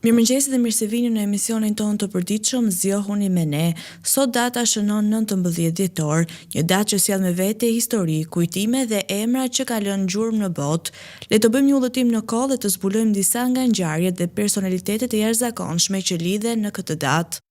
Mirëmëngjesi dhe mirë se vini në emisionin tonë të përditshëm Zgjohuni me ne. Sot data shënon 19 dhjetor, një datë që sjell me vete histori, kujtime dhe emra që ka lënë gjurmë në botë. Le të bëjmë një udhëtim në kohë dhe të zbulojmë disa nga ngjarjet dhe personalitetet e jashtëzakonshme që lidhen në këtë datë.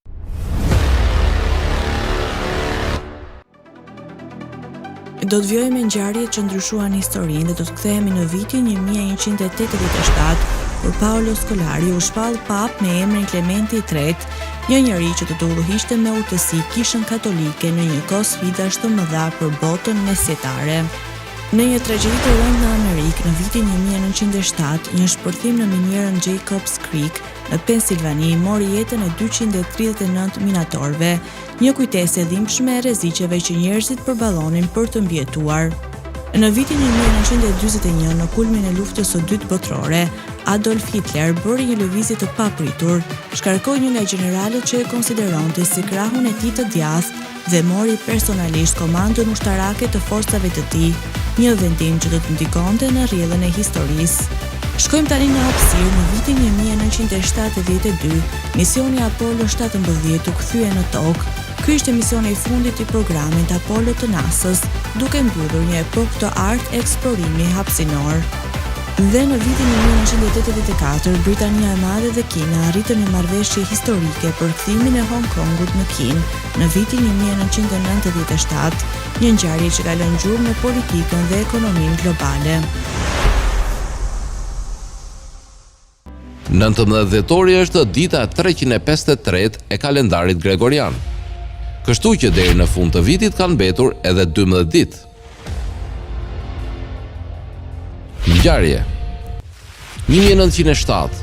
Do të vijojmë me ngjarjet që ndryshuan historinë dhe do të kthehemi në vitin 1187, kur Paolo Scolari u shpall papë me emrin Klementi i Tretë, një njeri që do të udhëhiqte me urtësi Kishën Katolike në një kohë sfidash të mëdha për botën mesjetare. Në një tragjedi të rëndë në Amerikë, në vitin 1907, një shpërthim në minierën Jacobs Creek në Pensilvani mori jetën e 239 minatorëve, Një kujtesë e dhimbshme e rreziqeve që njerëzit përballonin për të mbijetuar. Në vitin 1941, në kulmin e Luftës së Dytë Botërore, Adolf Hitler bëri një lëvizje të papritur, shkarkoi një nga gjeneralët që e konsideronte si krahun e tij të djathtë dhe mori personalisht komandën ushtarake të forcave të tij, një vendim që do të ndikonte në rrjedhën e historisë. Shkojmë tani në hapësirë në vitin 1972, Misioni Apollo 17 u kthye në Tokë. Ky ishte misioni i fundit i programit Apollo të NASA-s, duke mbyllur një epokë të artë eksplorimi hapësinor. Dhe në vitin 1984, Britania e Madhe dhe Kina arritën një marrëveshje historike për kthimin e Hong Kongut në Kinë në vitin 1997, një ngjarje që ka lënë gjurmë në politikën dhe ekonominë globale. 19 dhjetori është dita e 353 e kalendarit gregorian. Kështu që deri në fund të vitit kanë mbetur edhe 12 ditë. Ngjarje 1907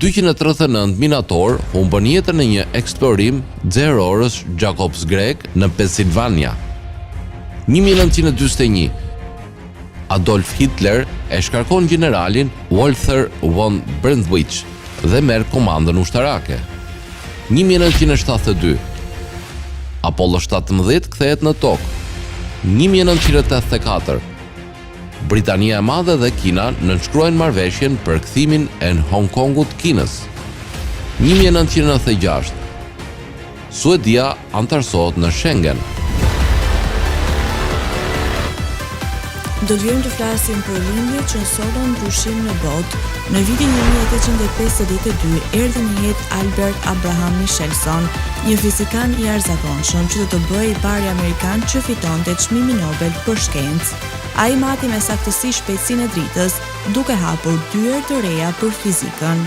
239 minatorë humbën jetën në një eksplorim xeherorës Jacobs Creek në Pennsylvania. 1941 Adolf Hitler e shkarkon gjeneralin Walther von Brentwich dhe merr komandën ushtarake. 1972 Apollo 17 kthehet në Tokë. 1984 Britania e Madhe dhe Kina nënshkruajnë marrëveshjen për kthimin e Hong Kongut Kinës. 1996 Suedia anëtarësohet në Schengen. Do të vijojmë të flasim për lindjet që sollën ndryshim në botë. Në vitin 1852 erdhi në jetë Albert Abraham Michelson, një fizikan i jashtëzakonshëm që do të bëhej i pari amerikan që fitonte çmimin Nobel për shkencë. Ai mati me saktësi shpejtësinë e dritës, duke hapur dyer të reja për fizikën.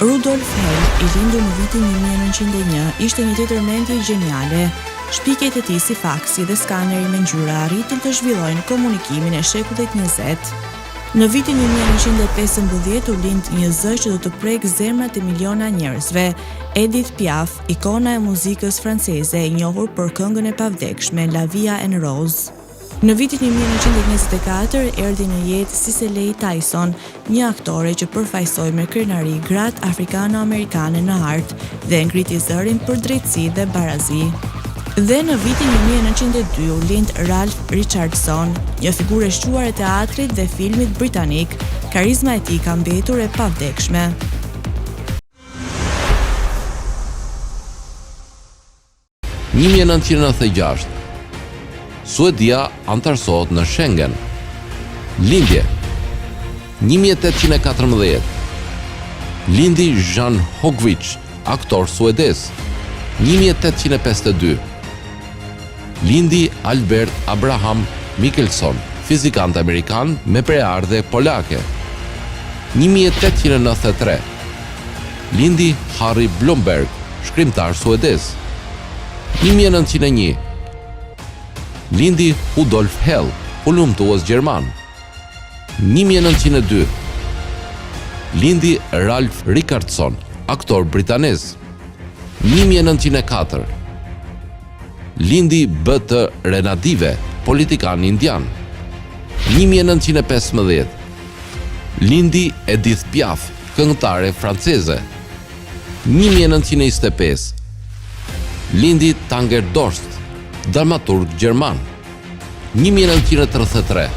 Rudolf Hell, i lindur në vitin 1901, ishte një tjetër mendje gjeniale. Shpikjet e tij si faksi dhe skaneri me ngjyra arritën të zhvillojnë komunikimin e shekullit 20. Në vitin 1915 u lind një zë që do të prekë zemrat e miliona njerëzve, Edith Piaf, ikona e muzikës franceze e njohur për këngën e pavdekshme La Vie en Rose. Në vitin 1924 erdhi në jetë Cicely Tyson, një aktore që përfaqësoi me krenari gratë afrikano-amerikane në art dhe ngriti zërin për drejtësi dhe barazi. Dhe në vitin 1902 u lind Ralph Richardson, një figurë e shquar e teatrit dhe filmit britanik. Karizma e tij ka mbetur e pavdekshme. 1996 Suedia anëtarësohet në Schengen. Lindje 1814 Lindi Jean Hogwitch, aktor suedez. 1852 Lindi Albert Abraham Michelson, fizikant amerikan me prejardhje polake. 1893 Lindi Harry Blomberg, shkrimtar suedez. 1901 Lindi Rudolf Hell, hulumtues gjerman. 1902 Lindi Ralph Richardson, aktor britanez. 1904 Lindi B. T. Ranadive, politikan indian. 1915 Lindi Edith Piaf, këngëtare franceze. 1925 Lindi Tanger Dorst, dramaturg gjerman. 1933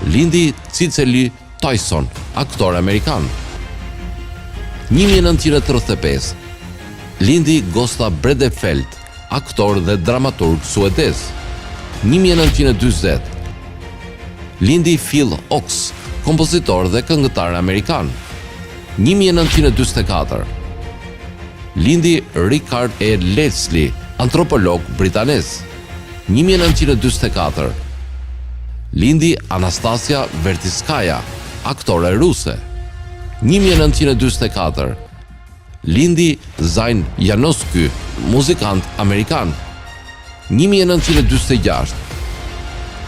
Lindi Cicely Tyson, aktor amerikan. 1935, Lindi Gosta Bredefelt, aktor dhe dramaturg suedez. 1940, Lindi Phil Ochs, kompozitor dhe këngëtar amerikan. 1944, Lindi Richard E. Leslie, antropolog britanez. 1944, Lindi Anastasia Vertiskaya, aktore ruse. 1944, Lindi Zain Janoski, muzikant amerikan. 1946,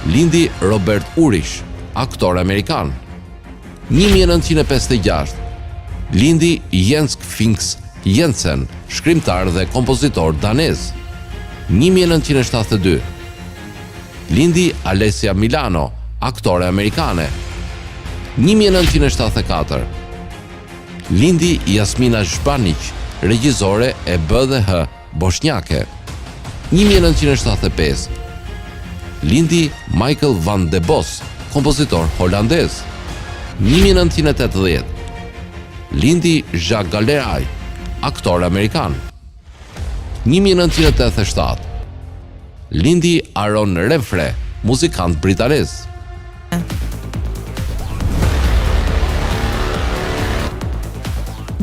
Lindi Robert Urich, aktor amerikan. 1956, Lindi Jens Finks Jensen, shkrimtar dhe kompozitor danez. 1972, Lindi Alesia Milano, aktore amerikane. 1974, Lindi Jasmina Zbaniq, regjizore e B dhe H, boshnjake. 1975, Lindi Michael van de Bos, kompozitor holandez. 1980, Lindi Jacques Galley, aktor amerikan. 1987, Lindi Aaron Renfree, muzikant britanez.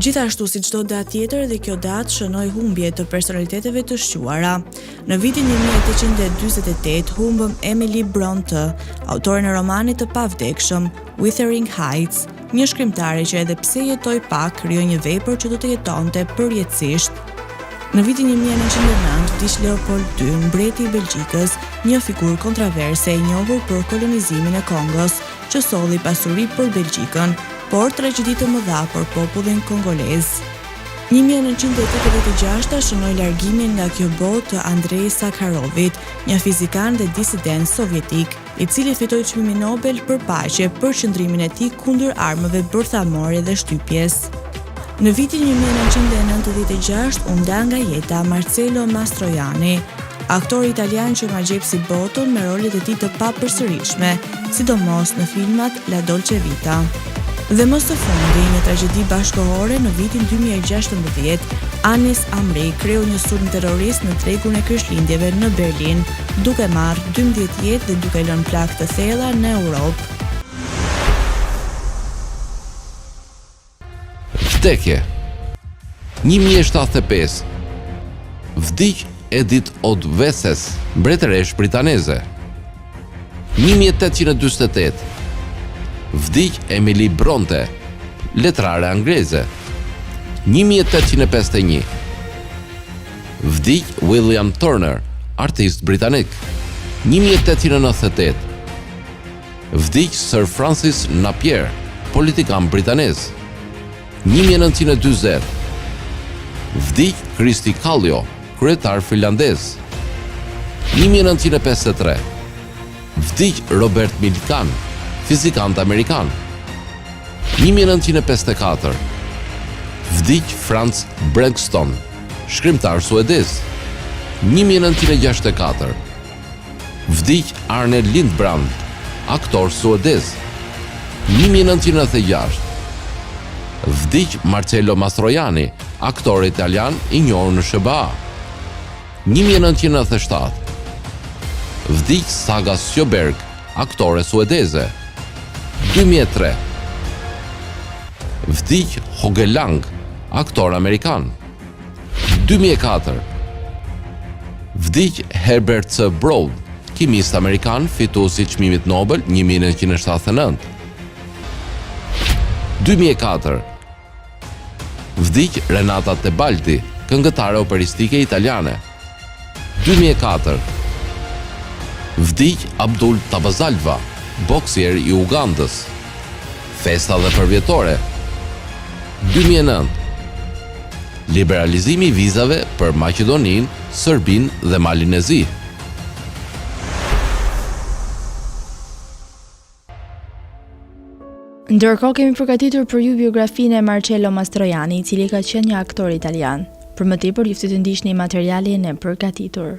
Gjithashtu si çdo datë tjetër dhe kjo datë shënoi humbje të personaliteteve të shquara. Në vitin 1848 humbëm Emily Brontë, autoren e romanit të pavdekshëm Wuthering Heights, një shkrimtare që edhe pse jetoi pak, krijoi një vepër që do të jetonte përjetësisht. Në vitin 1909 vdiq Leopold II, mbreti i Belgjikës, një figurë kontraverse e njohur për kolonizimin e Kongos, që solli pasuri për Belgjikën, por tragjedi të mëdha për popullin kongolez. 1986 shënoi largimin nga kjo botë të Andrei Sakharovit, një fizikan dhe disident sovjetik, i cili fitoi çmimin Nobel për paqe për qëndrimin e tij kundër armëve bërthamore dhe shtypjes. Në vitin 1996 u nda nga jeta Marcello Mastroianni, aktori italian që magjepsi botën me rolet e tij të papërsëritshme, sidomos në filmat La Dolce Vita. Dhe më së fundi, një tragjedi bashkëkohore në vitin 2016, Anis Amri kreu një sulm terrorist në tregun e Krishtlindjeve në Berlin, duke marrë 12 jetë dhe duke lënë plagë të thella në Europë. Vdekje 1075 Vdiq Edith of Wessex, mbretëreshë britaneze. 1848 Vdiq Emily Bronte, letrare angleze. 1851 Vdiq William Turner, artist britanik. 1898 Vdiq Sir Francis Napier, politikan britanez. 1940 Vdiq Kristi Kallio, kryetar finlandez. 1953 Vdiq Robert Millikan, fizikant amerikan. 1954 Vdiq Franz Bergson, shkrimtar suedez. 1964 Vdiq Arne Lindbrand, aktor suedez. 1996 Vdiq Marcello Mastroianni, aktor italian i njohur në SHBA. 1997 Vdiq Saga Sjöberg, aktore suedeze. 2003 Vdiq Hoge Lang, aktor amerikan. 2004 Vdiq Herbert C. Broad, kimist amerikan, fitues i çmimit Nobel 1979. 2004 Vdiq Renata Tebaldi, këngëtare operistike italiane. 2004 Vdiq Abdul Tabazalva, boksier i Ugandës. Festa dhe përvjetore. 2009 Liberalizimi i vizave për Maqedoninë, Serbinë dhe Malin e Zi. Ndërkohë kemi përgatitur për ju biografinë e Marcello Mastroianni, i cili ka qenë një aktor italian. Për më tepër ju ftoj të ndiqni materialin e përgatitur.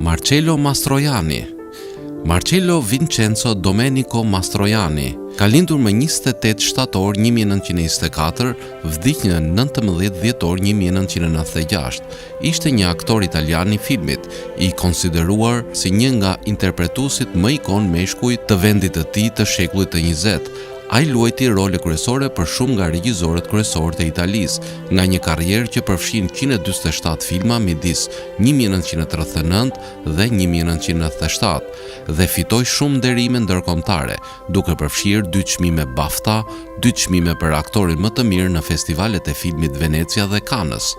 Marcello Mastroianni. Marcello Vincenzo Domenico Mastroianni ka lindur më 28 shtator 1924, vdiq në 19 dhjetor 1996. Ishte një aktor italian i filmit, i konsideruar si një nga interpretuesit më ikonë meshkuj të vendit të tij të shekullit të 20. Ai luajti role kryesore për shumë nga regjizorët kryesorë të Italisë, nga një karrierë që përfshin 147 filma midis 1939 dhe 1997, dhe fitoi shumë nderime ndërkombëtare, duke përfshirë dy çmime BAFTA, dy çmime për aktorin më të mirë në festivalet e filmit Venecia dhe Kanës,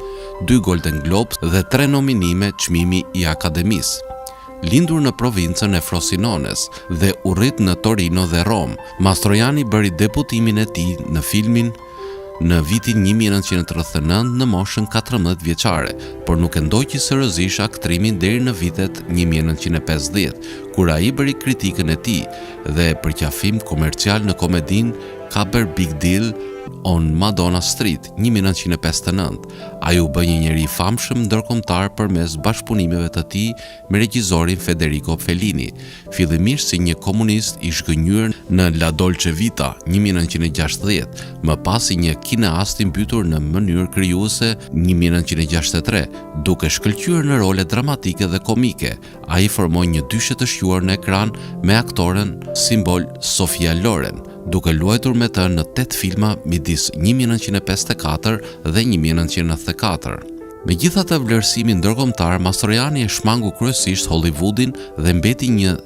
dy Golden Globes dhe tre nominime Çmimi i Akademisë. Lindur në provincën e Frosinones dhe u rrit në Torino dhe Romë, Mastroianni bëri debutimin e tij në filmin në vitin 1939 në moshën 14 vjeçare, por nuk e ndoqi seriozisht aktrimin deri në vitet 1950, kur ai bëri kritikën e tij dhe përqafim komercial në komedinë Cabaret Big Deal on Madonna Street, 1959. Ai u bë një njeri i famshëm ndërkombëtar përmes bashkëpunimeve të tij me regjisorin Federico Fellini, fillimisht si një komunist i zhgënjyer në La Dolce Vita, 1960, më pas si një kineast i mbytur në mënyrë krijuese, 1963, duke shkëlqyer në role dramatike dhe komike. Ai formoi një dyshe të shquar në ekran me aktoren simbol Sofia Loren, duke luajtur me të në tetë filma midis 1954 dhe 1994. Megjithatë vlerësimi ndërkombëtar, Mastroianni e shmangu kryesisht Hollywoodin dhe mbeti një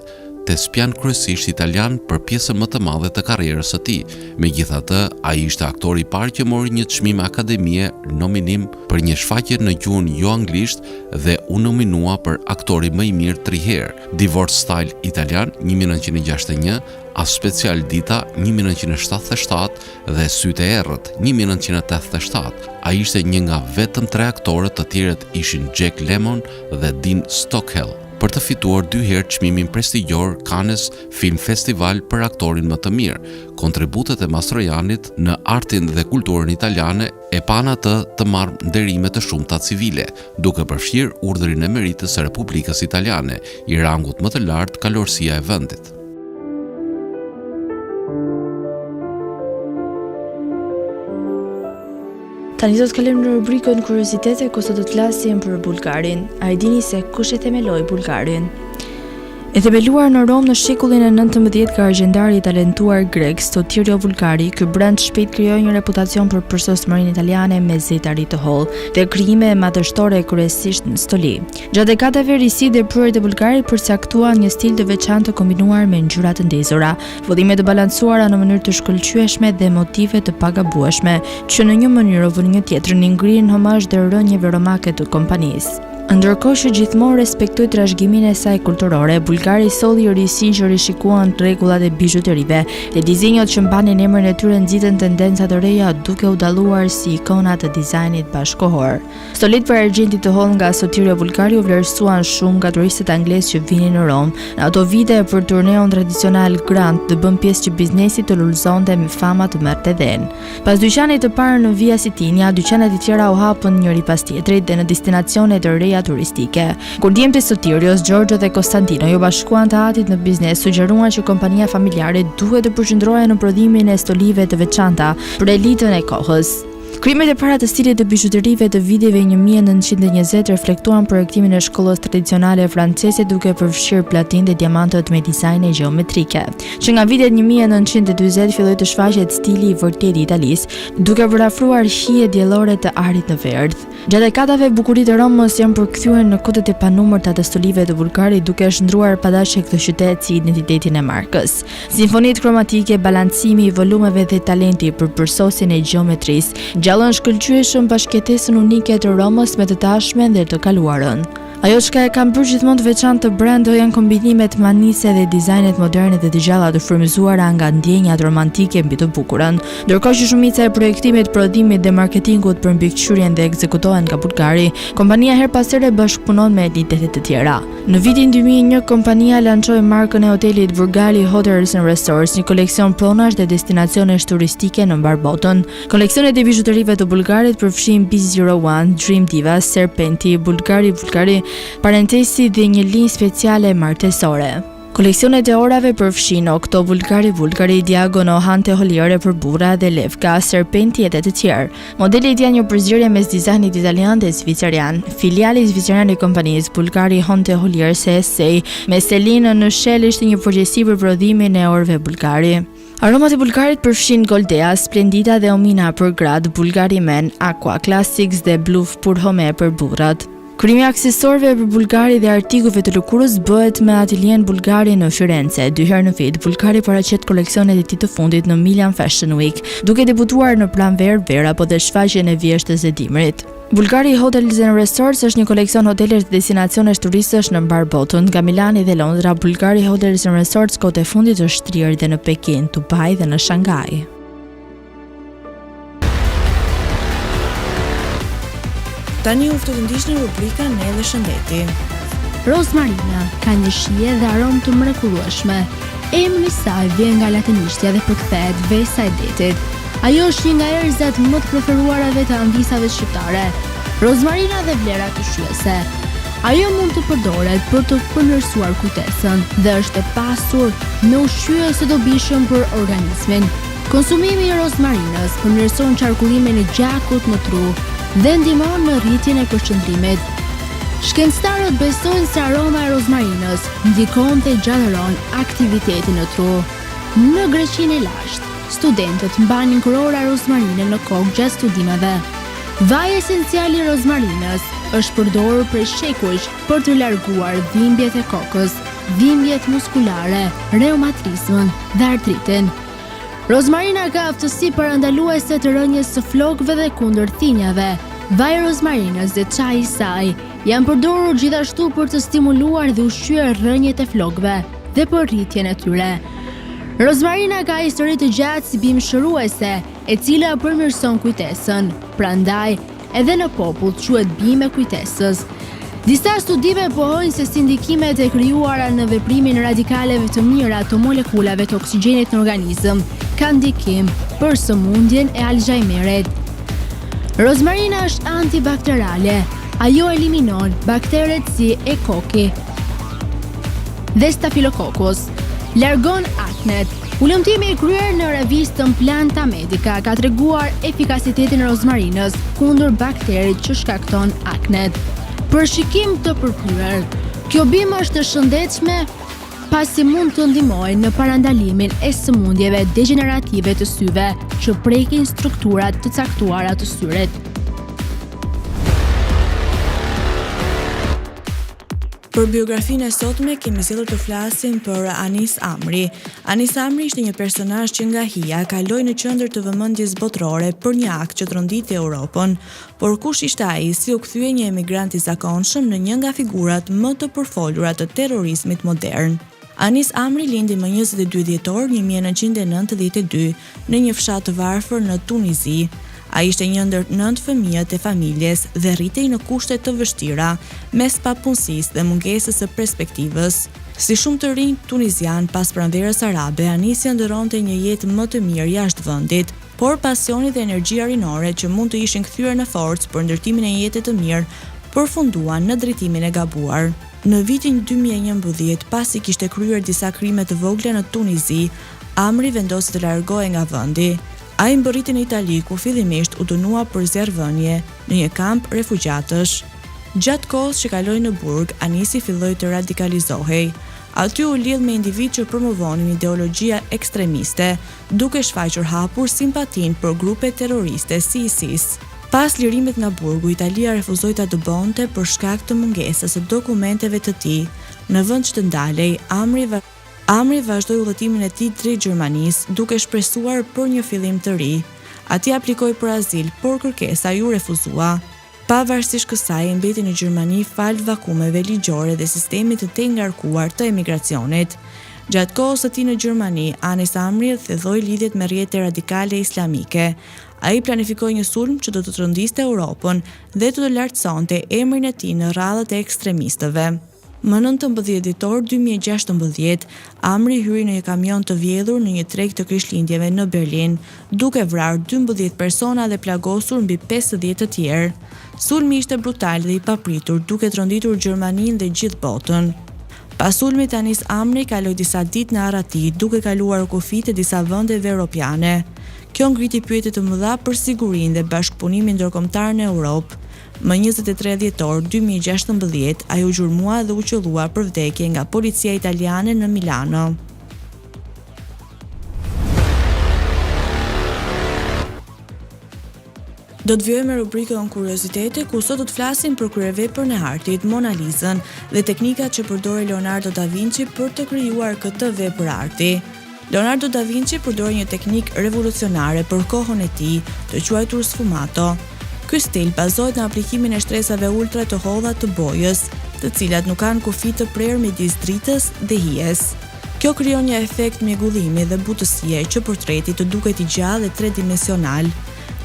thespian kryesisht italian për pjesën më të madhe të karrierës së tij. Megjithatë, ai ishte aktori i parë që mori një çmim akademie nominim për një shfaqje në gjuhën jo anglisht dhe u nominua për aktori më i mirë tri herë, Divorce Style Italian 1961, A Special Dita 1977 dhe Sytë e errët 1987. Ai ishte një nga vetëm tre aktorët, të tjerët ishin Jack Lemmon dhe Dean Stockwell, për të fituar dy herë çmimin prestigjor Cannes Film Festival për aktorin më të mirë. Kontributet e Mastroiannit në artin dhe kulturën italiane e panë atë të marrë nderime të shumta civile, duke përfshirë Urdhrin e Meritës së Republikës Italiane, i rangut më të lartë kalorësia e vendit. Tani do të kalojmë në rubrikën Kuriozitete ku sot do të flasim për Bulgarin. A e dini se kush e themeloi Bulgarin? E themeluar në Romë në shekullin e 19 nga argjendari i talentuar grek Sotirio Bulgari, ky brand shpejt krijoi një reputacion për përsosmërinë italiane me zetari të hollë dhe krijime madhështore kryesisht në stoli. Gjatë dekadave risitë dhe prurjet e Bulgarit përcaktuan një stil të veçantë të kombinuar me ngjyra të ndezura, vëllime të balancuara në mënyrë të shkëlqyeshme dhe motive të pagabueshme, që në një mënyrë ose në një tjetrën i ngrihen homazh dhe rrënjëve romake të kompanisë. Ndërkohë që gjithmonë respektoi trashëgiminë e saj kulturore, Bulgari solli risi që rishikuan rregullat e bizhuterive dhe dizenjot që mbanin emrin e tyre nxitën tendenca të reja duke u dalluar si ikona të dizajnit bashkëkohor. Stolitë prej argjendi të hollë nga Sotirio Bulgari u vlerësuan shumë nga turistët anglezë që vinin në Romë në ato vite për turneun tradicional Grand dhe bënë pjesë që biznesi të lulëzonte me fama të merrte dhenë. Pas dyqanit të parë në Via Sitinia, dyqanet e tjera u hapën njëri pas tjetrit dhe në destinacione të reja turistike. Kur djemtë e Sotirios, Giorgio dhe Costantino iu bashkuan të atit në biznes, sugjeruan që kompania familjare duhet të përqendrohej në prodhimin e stolive të veçanta për elitën e kohës. Krijimet e para të stilit të bizhuterive të viteve 1920 reflektuan projektimin e shkollës tradicionale franceze duke përfshirë platin dhe diamantët me dizajne gjeometrike. Që nga vitet 1940 filloi të shfaqet stili i vërtetë i Italisë, duke përafruar hije diellore të arit në verdhë. Gjatë dekadave, bukuritë e Romës janë përkthyer në kodet e panumërta të stolive të Bulgarit, duke e shndërruar padashje këtë qytet si identitetin e markës. Simfonitë kromatike, balancimi i volumeve dhe talenti për përsosjen e gjeometrisë ngjallën shkëlqyeshëm bashkëjetesën unike të Romës me të tashmen dhe të kaluarën. Ajo çka e kanë bërë gjithmonë të veçantë këtë brand janë kombinimet mahnitëse dhe dizajnet moderne dhe të gjalla të frymëzuara nga ndjenjat romantike mbi të bukurën. Ndërkohë që shumica e projektimit, prodhimit dhe marketingut për mbikëqyrjen dhe ekzekutohen nga Bulgari, kompania herë pas here bashkëpunon me entitete të tjera. Në vitin 2001, kompania lançoi markën e hotelit Bulgari Hotels and Resorts, një koleksion pronash dhe destinacionesh turistike në mbarë botën. Koleksionet e bizhuterive të Bulgarit përfshijnë B01, Dream Diva, Serpenti, Bulgari Bulgari, Parentesi dhe një linjë speciale martesore. Koleksionet e orave përfshijnë Octo Bulgari Bulgari, Diagono Haute Horlogerie për burra dhe Levka, Serpenti edhe të tjerë. Modelet janë një përzierje mes dizajnit italian dhe zviceran. Filiali zviceran i kompanisë Bulgari Haute Horlogerie SA me selinë në Neuchâtel ishte një përgjegjësi për prodhimin e orëve Bulgari. Aromat e Bulgarit përfshijnë Goldea, Splendida dhe Omina për gratë, Bulgari Men, Aqua Classics dhe Blue Pour Homme për burrat. Krijimi i aksesorëve për Bulgari dhe artikujve të lëkurës bëhet me atelien Bulgari në Firence. Dy herë në vit, Bulgari paraqet koleksionet e tij të fundit në Milan Fashion Week, duke debutuar në pranverë, verë apo dhe shfaqjen e vjeshtës dhe dimrit. Bulgari Hotels and Resorts është një koleksion hotelesh dhe destinacionesh turistësh në mbarë botën. Nga Milani dhe Londra, Bulgari Hotels and Resorts kohët e fundit është shtrirë dhe në Pekin, Dubai dhe në Shanghai. Tani ju ftoj të ndiqni rubrikën Ne dhe Shëndeti. Rozmarina ka një shije dhe aromë të mrekullueshme. Emri i saj vjen nga latinishtja dhe përkthehet vesa e detit. Ajo është një nga erëzat më të preferuarave të amvisave shqiptare. Rozmarina dhe vlerat ushqyese. Ajo mund të përdoret për të përmirësuar kujtesën dhe është e pasur me ushqyes të dobishëm për organizmin. Konsumimi i rozmarinës përmirëson qarkullimin e gjakut në tru dhe ndihmon në rritjen e përqendrimit. Shkencëtarët besojnë se aroma e rozmarinës ndikon dhe gjallëron aktivitetin në tru. Në Greqinë e lashtë, studentët mbanin kurora rozmarine në kokë gjatë studimeve. Vaji esencial i rozmarinës është përdorur prej shekujsh për të larguar dhimbjet e kokës, dhimbjet muskulare, reumatizmën dhe artritin. Rozmarina ka aftësi parandaluese të rënies së flokëve dhe kundër thinjave. Vaji i rozmarinës dhe çaji i saj janë përdorur gjithashtu për të stimuluar dhe ushqyer rrënjët e flokëve dhe për rritjen e tyre. Rozmarina ka histori të gjatë si bimë shëruese, e cila përmirëson kujtesën. Prandaj, Edhe në popull quhet bimë e kujtesës. Disa studime pohojnë se si ndikimet e krijuara në veprimin e radikaleve të mira të molekulave të oksigjenit në organizëm kanë ndikim për sëmundjen e Alzheimerit. Rozmarina është antibakterale. Ajo eliminon bakteret si E. coli dhe Staphylococcus. Largon aknet. Hulumtimi i kryer në revistën Planta Medica ka treguar efikasitetin e rozmarinës kundër bakterit që shkakton aknet. Për shikim të përkryer, kjo bimë është e shëndetshme pasi mund të ndihmojë në parandalimin e sëmundjeve degjenerative të syve që prekin strukturat të caktuara të syrit. Për biografinë e sotme kemi zgjedhur të flasim për Anis Amri. Anis Amri ishte një personazh që nga hija kaloi në qendër të vëmendjes botërore për një akt që tronditi Europën. Por kush ishte ai, si u kthye një emigrant i zakonshëm në një nga figurat më të përfolura të terrorizmit modern? Anis Amri lindi më 22 dhjetor 1992 në një fshat të varfër në Tunizi. Ai ishte një ndër nëntë fëmijët e familjes dhe rritej në kushte të vështira, mes papunësisë dhe mungesës së perspektivës. Si shumë të rinj tunizianë pas pranverës arabe, Anisi ëndërronte një jetë më të mirë jashtë vendit. Por pasioni dhe energjia rinore që mund të ishin kthyer në forcë për ndërtimin e një jete të mirë, përfunduan në drejtimin e gabuar. Në vitin 2011, pasi kishte kryer disa krime të vogla në Tunizi, Amri vendosi të largohej nga vendi. Ai mbërriti në Itali, ku fillimisht u dënua për zjarrvënie në një kamp refugjatësh. Gjatë kohës që kaloi në burg, Anisi filloi të radikalizohej. Aty u lidh me individë që promovonin ideologji ekstremiste, duke shfaqur hapur simpatinë për grupe terroriste si ISIS. Pas lirimit nga burgu, Italia refuzoi ta dëbonte për shkak të mungesës së dokumenteve të tij. Në vend që të ndalej, Amri Amri vazhdoi udhëtimin e tij drejt Gjermanisë, duke shpresuar për një fillim të ri. Atje aplikoi për azil, por kërkesa iu refuzua. Pavarësisht kësaj, ai mbeti në Gjermani falë vakumeve ligjore dhe sistemit të tejngarkuar të emigracionit. Gjatë kohës së tij në Gjermani, Anis Amri thelloi lidhjet me rrjete radikale islamike. Ai planifikoi një sulm që do të trondiste Europën dhe do të lartësonte emrin e tij në radhët e ekstremistëve. Më 19 dhjetor 2016, Amri hyri në një kamion të vjedhur në një treg të Krishtlindjeve në Berlin, duke vrarë 12 persona dhe plagosur mbi 50 të tjerë. Sulmi ishte brutal dhe i papritur, duke tronditur Gjermaninë dhe gjithë botën. Pas sulmit Anis Amri kaloi disa ditë në arrati, duke kaluar kufijtë e disa vendeve europiane. Kjo ngriti pyetje të mëdha për sigurinë dhe bashkëpunimin ndërkombëtar në Europë. Më 23 dhjetor 2016, ai u gjurmua dhe u qëllua për vdekje nga policia italiane në Milano. Do të vijojmë me rubrikën Kuriozitete, ku sot do të flasim për kryeveprën e artit, Mona Lizën, dhe teknikat që përdori Leonardo da Vinci për të krijuar këtë vepër arti. Leonardo da Vinci përdori një teknikë revolucionare për kohën e tij, të quajtur sfumato. Ky stil bazohet në aplikimin e shtresave ultra të holla të bojës, të cilat nuk kanë kufi të prerë midis dritës dhe hijes. Kjo krijon një efekt mjegullimi dhe butësie që portreti të duket i gjallë dhe tredimensional.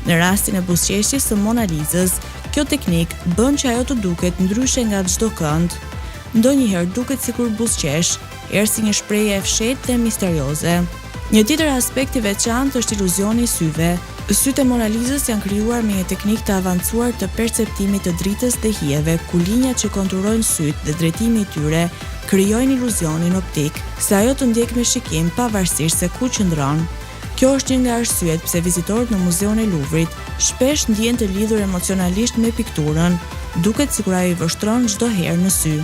Në rastin e buzëqeshjes së Mona Lizës, kjo teknikë bën që ajo të duket ndryshe nga çdo kënd. Ndonjëherë duket sikur buzëqesh, herë si një shprehje e fshehtë dhe misterioze. Një tjetër aspekt i veçantë është iluzioni i syve. Sytë e Mona Lizës janë krijuar me një teknikë të avancuar të perceptimit të dritës dhe hijeve, ku linjat që konturojnë sytë dhe drejtimi i tyre krijojnë iluzionin optik se ajo të ndjek me shikim pavarësisht se ku qëndron. Kjo është një nga arsyet pse vizitorët në Muzeun e Luvrit shpesh ndihen të lidhur emocionalisht me pikturën, duket sikur ajo i vështron çdo herë në sy.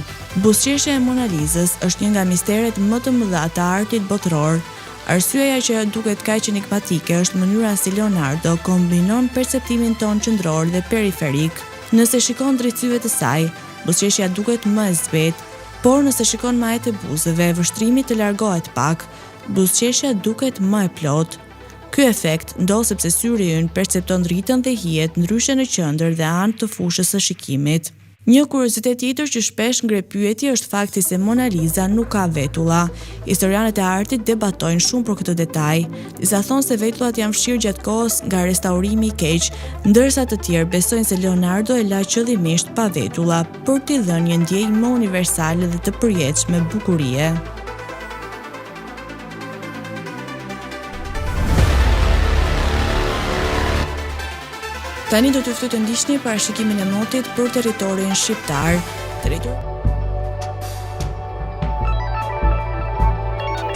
Buzëqeshja e Mona Lizës është një nga misteret më të mëdha të artit botëror. Arsyeja që ajo duket kaq enigmatike është mënyra si Leonardo kombinon perceptimin tonë qendror dhe periferik. Nëse shikon drejt syve të saj, buzëqeshja duket më e zbehtë, por nëse shikon majat e buzëve, vështrimi të largohet pak, buzëqeshja duket më e plotë. Ky efekt ndodh sepse syri ynë percepton dritën dhe hijet ndryshe në qendër dhe anë të fushës së shikimit. Një kuriozitet tjetër që shpesh ngre pyetje është fakti se Mona Lisa nuk ka vetulla. Historianët e artit debatojnë shumë për këtë detaj. Disa thonë se vetullat janë fshirë gjatë kohës nga restaurimi i keq, ndërsa të tjerë besojnë se Leonardo e la qëllimisht pa vetulla për t'i dhënë një ndjenjë më universale dhe të përjetshme bukurie. Tani do t'ju ftoj të ndiqni parashikimin e motit për territorin shqiptar. Territor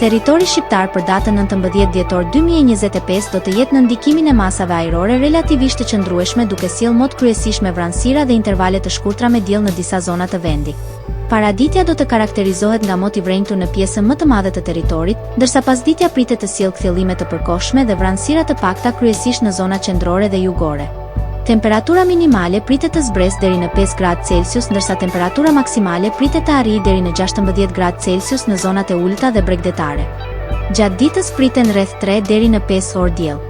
Territori shqiptar për datën 19 dhjetor 2025 do të jetë nën ndikimin e masave ajrore relativisht të qëndrueshme duke sjellë mot kryesisht me vranësira dhe intervale të shkurtra me diell në disa zona të vendit. Paraditja do të karakterizohet nga mot i vrenjtur në pjesën më të madhe të territorit, ndërsa pasditja pritet të sjellë kthjellime të përkohshme dhe vranësira të pakta kryesisht në zonat qendrore dhe jugore. Temperatura minimale pritet të zbresë deri në 5 gradë Celsius ndërsa temperatura maksimale pritet të arrijë deri në 16 gradë Celsius në zonat e ulëta dhe bregdetare. Gjatë ditës priten rreth 3 deri në 5 orë diell.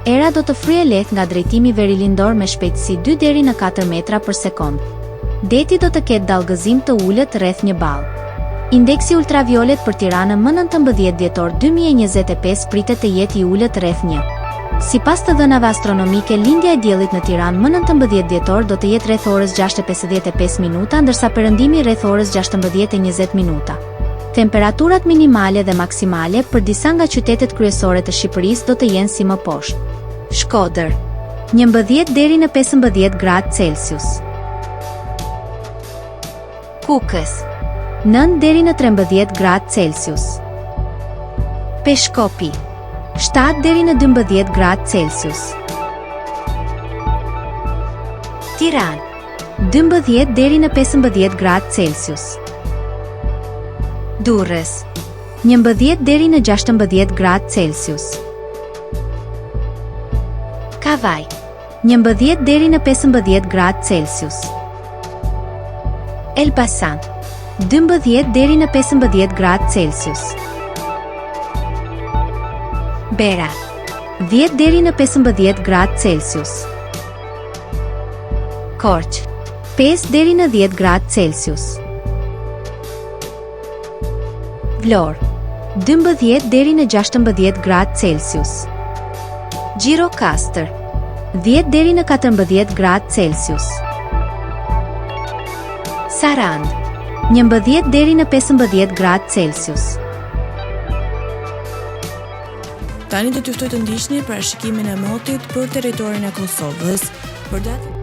Era do të fryjë lehtë nga drejtimi verilindor me shpejtësi 2 deri në 4 metra për sekondë. Deti do të ketë dallgëzim të ulët rreth një ballë. Indeksi ultraviolet për Tiranën më 19 dhjetor 2025 pritet të jetë i ulët rreth 1. Sipas të dhënave astronomike, lindja e diellit në Tiranë më 19 dhjetor do të jetë rreth orës 6:55 minuta, ndërsa perëndimi rreth orës 16:20 minuta. Temperaturat minimale dhe maksimale për disa nga qytetet kryesore të Shqipërisë do të jenë si më poshtë. Shkodër, 11 deri në 15 gradë Celsius. Kukës, 9 deri në 13 gradë Celsius. Peshkopi, 7 deri në 12 gradë Celsius. Tiranë, 12 deri në 15 gradë Celsius. Durrës, 11 deri në 16 gradë Celsius. Kavajë, 11 deri në 15 gradë Celsius. Elbasan, 12 deri në 15 gradë Celsius. Berat, 10 deri në 15 gradë Celsius. Korçë, 5 deri në 10 gradë Celsius. Vlorë, 12 deri në 16 gradë Celsius. Gjirokastër, 10 deri në 14 gradë Celsius. Sarandë, 11 deri në 15 gradë Celsius. Tani do t'ju ftoj të ndiqni parashikimin e motit për territorin e Kosovës. Për datën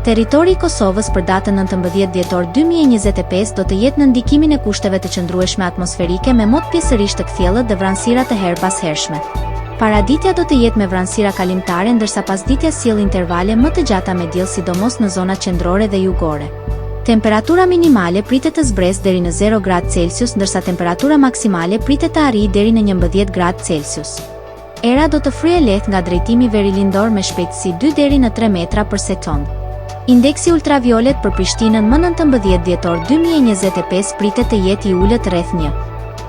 Territori i Kosovës për datën 19 dhjetor 2025 do të jetë nën ndikimin e kushteve të qëndrueshme atmosferike me mot pjesërisht të kthjellët dhe vranësira të herëpashershme. Paraditja do të jetë me vranësira kalimtare ndërsa pasditja sjell intervale më të gjata me diell sidomos në zonat qendrore dhe jugore. Temperatura minimale pritet të zbresë deri në zero gradë Celsius ndërsa temperatura maksimale pritet të arrijë deri në 11 gradë Celsius. Era do të fryjë lehtë nga drejtimi verilindor me shpejtësi dy deri në tre metra për sekondë. Indeksi ultraviolet për Prishtinën më 19 dhjetor 2025 pritet të jetë i ulët rreth një.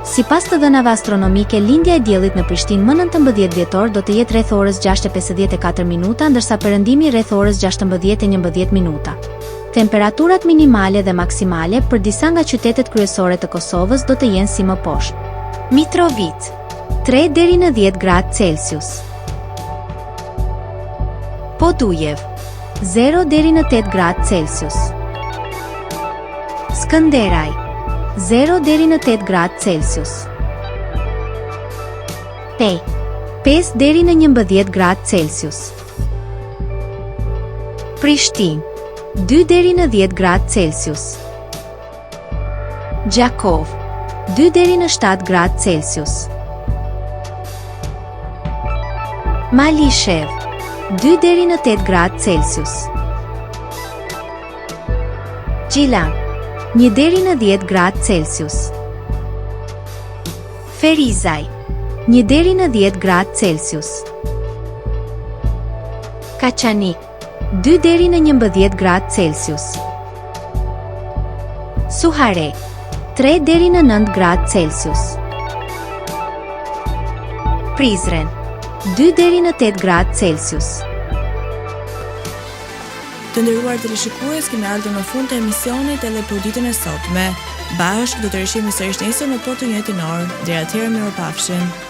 Sipas të dhënave astronomike, lindja e diellit në Prishtinë më 19 dhjetor do të jetë rreth orës 6:54 minuta, ndërsa perëndimi rreth orës 16:11 minuta. Temperaturat minimale dhe maksimale për disa nga qytetet kryesore të Kosovës do të jenë si më poshtë. Mitrovicë, 3 deri në 10 gradë Celsius. Podujevë, 0 deri në 8 gradë Celsius. Skënderaj, 0 deri në 8 gradë Celsius. Pejë, 5 deri në 11 gradë Celsius. Prishtinë, 2 deri në 10 gradë Celsius. Gjakovë, 2 deri në 7 gradë Celsius. Malishevë, 2 deri në 8 gradë Celsius. Gjilan, 1 deri në 10 gradë Celsius. Ferizaj, 1 deri në 10 gradë Celsius. Kaçanik, 2 deri në 11 gradë Celsius. Suharekë, 3 deri në 9 gradë Celsius. Prizren, 2 deri në 8 gradë Celsius. Të nderuar teleshikues, kemi ardhur në fund të emisionit edhe për ditën e sotme. Bashkë do të rishihemi sërish nesër në po të njëjtën orë. Deri atëherë mirupafshim.